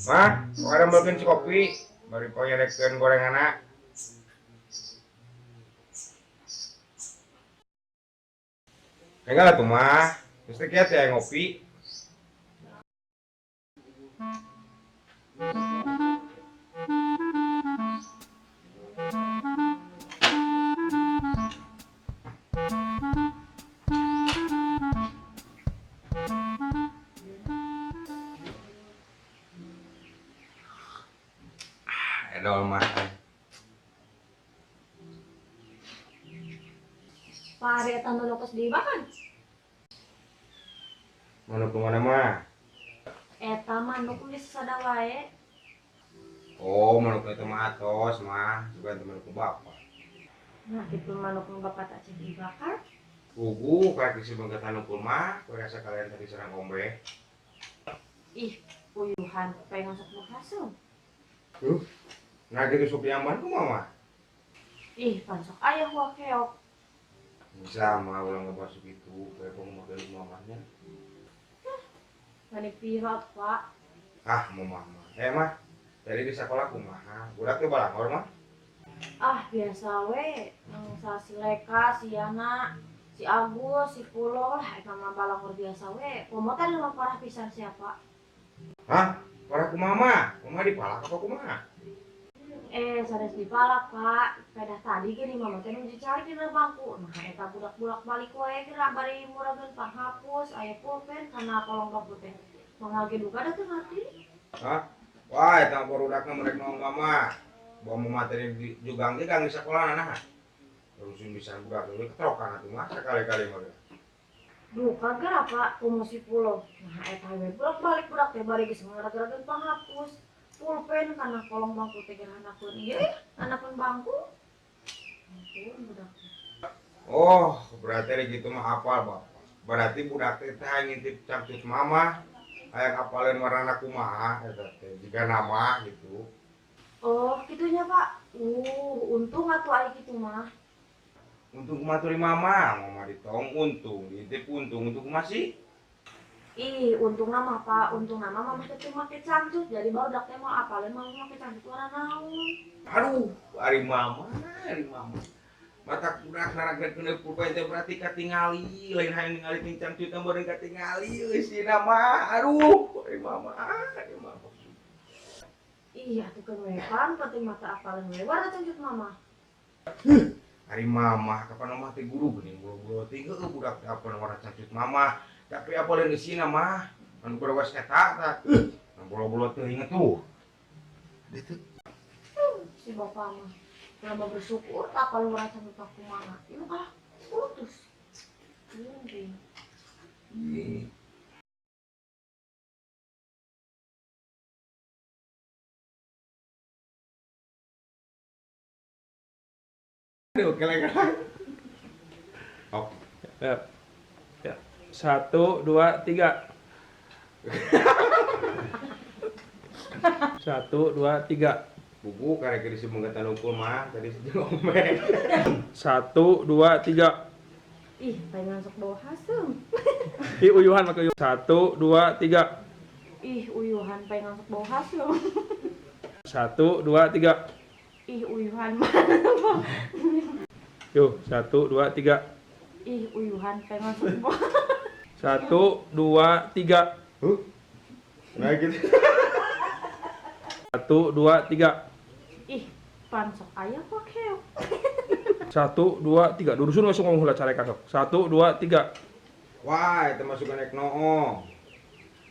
Mah, orang mungkin si kopi, bari panyerekeun gorenganna. Enggak lah tuh mah. Terus teh kieu teh ngopi. Edol mah. Pak Ari eta manuk geus dimakan. Manuk nu mana mah? Eta manuk geus sada wae. Oh, manuk itu mah atos mah, juga itu manuk bapak. Nah, kitu manuk nu bapak tak cek dibakar. Pugu kayak isi bengketan nukul mah, kue rasa kalian tadi serang ombe. Ih, uyuhan pengen sok nu haseum. Nah gitu sok diamban kumaha mah? Ih, pan sok aya huah keok. Bisa mah ulah ngebasuh gitu, kayak kamu mau dari mamahnya. Mani pirot, Pak. Ah, mau mama. Eh mah, tadi di sekolah kumaha? Budak teh balangor mah? Ah, biasa we. Nang si Leka, si Yana, si Agus, si Pulo lah eta mah balangor biasa we. Komo tadi mah parah pisan siapa? Hah? Parah kumaha mah? Kumaha dipalak apa kumaha? Sanes dipalak, Pak. Pedah tadi gini mama teh nu dicari dina bangku. Nah, eta budak bolak-balik wae geura bari murageun panghapus, aya pulpen kana kolong bangku teh. Mangga ge duka da teu ngarti. Hah? Wah, eta barudakna merek naon mama. Bawa mama teh di jugang ge gang di sekolah nah. Terusin bisa budak ge ketrokan atuh mah sakali-kali mah. Duka geura, Pak, komo si Pulo. Nah, eta we bolak-balik budak teh bari geus ngaragerageun panghapus. Pulpen kana kolong bangku teh geura handapeun ieu, handapeun bangku. Ampun budak teh. Oh, berarti ari gitu mah apal, Bapak. Berarti budak teh teh hayang ngintip cangcut mama, hayang apaleun warnana kumaha eta teh, jiga nama gitu. Oh, kitunya, Pak. Untung atuh aya kitu mah. Untung kumaha turi mama, mama ditong untung, diintip untung, untung kumaha sih? Ih, untung mah Pak, untung nama mama teh teu make cangcut, jadi barudak teh moal apaleun mama make cangcut warna naon. Aduh, ari mama, ari mama. Mata budak narageurkeun pulpen teh berarti katingali, lain hayang ningali ting cangcut teh meureun katingali eusina mah. Aduh, ari mama, ari mama. Ih, atuh keun we pan, penting mata apaleun we warna cangcut mama. Ari mama, kapan mama teh guru geuning boro-boro teh heueuh budak teh apaleun warna cangcut mama. Tapi apaleun eusina mah, anu kurewas eta tah. Anu boro-boro teh inget tuh. Ditu. Si bapak mah kenapa bersyukur tak kalau merasa lupa kumaha. Ini ah putus. Ini. Aduh, kelek. Oh. Ya. Ya. 1, 2, 3. 1, 2, 3. Buku karek di sumenggetan ukul mah tadi sejeng ombe. 1, 2, 3. Ih, pengen masuk bawah haseum. Ih, uyuhan make uyuhan. 1, 2, 3. Ih, uyuhan pengen masuk bawah haseum. 1, 2, 3. Ih, uyuhan. Yuk, 1, 2, 3. Ih, uyuhan pengen masuk bawah. 1, 2, 3. Huh? Nah gitu. 1, 2, 3. Ih, pan sok aya kok keok. 1, 2, 3. Durusun langsung ngomong heula carekan sok. 1, 2, 3. Wah, itu masukan ek noong.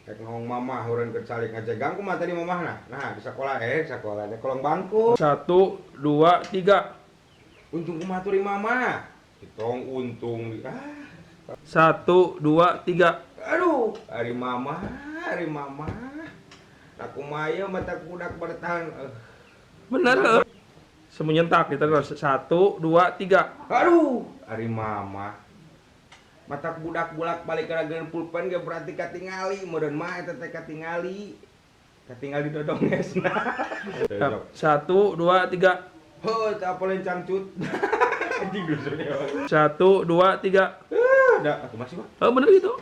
Ek noong mama heureun keur calik ngajegang kumaha tadi mamahna? Nah, di sekolah sekolah di kolong bangku. 1, 2, 3. Untung kumaha turi mama? Ditong untung. Ah. 1, 2, 3. Aduh, ari mama, ari mama. Nah, kumaha ieu mata budak bertahan. Bener, heuh. Semunyentak gitu terus. 1, 2, 3. Aduh, ari mama. Mata budak bolak-balik karageun pulpen ge berarti katingali, meureun mah eta teh katingali. Katingali dodongesna. 1, 2, 3. Heuh, teh apa lain cangcut. Anjing dusunnya. 1, 2, 3. Dah, aku masih mah. Heuh, bener gitu.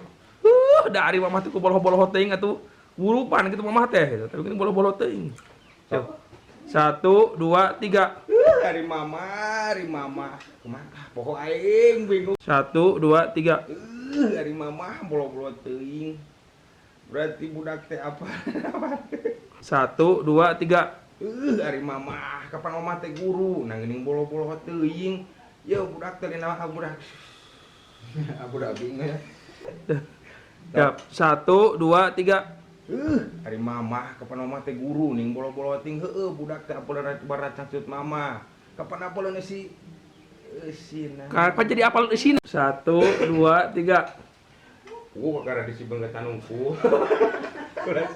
Dari mama tuh ku boloho-boloho teuing atuh. Wurupan gitu mamah teh gitu. Tapi ini bolo-bolo teuing. Tuh. Satu, dua, tiga. Ari mama, ari mama. Kumaha? Ah, pokok aing bingung. Satu, dua, tiga. Ari mama bolo-bolo teuing. Berarti budak teh apa? Satu, dua, tiga. Ari mama, kapan mama teh guru? Nah, geuning bolo-bolo teuing. Yo budak teh dina budak. Aku udah bingung ya. Siap. Satu, dua, tiga. Ari mama, kapan mama teh guru ning bolo-bolo ting, heueuh budak teh apal baracacut mama. Kapan apal si eusina. Kapan jadi apal di sini? Satu, dua, tiga. Gua kakara disibeng ke tanungku. Kurang.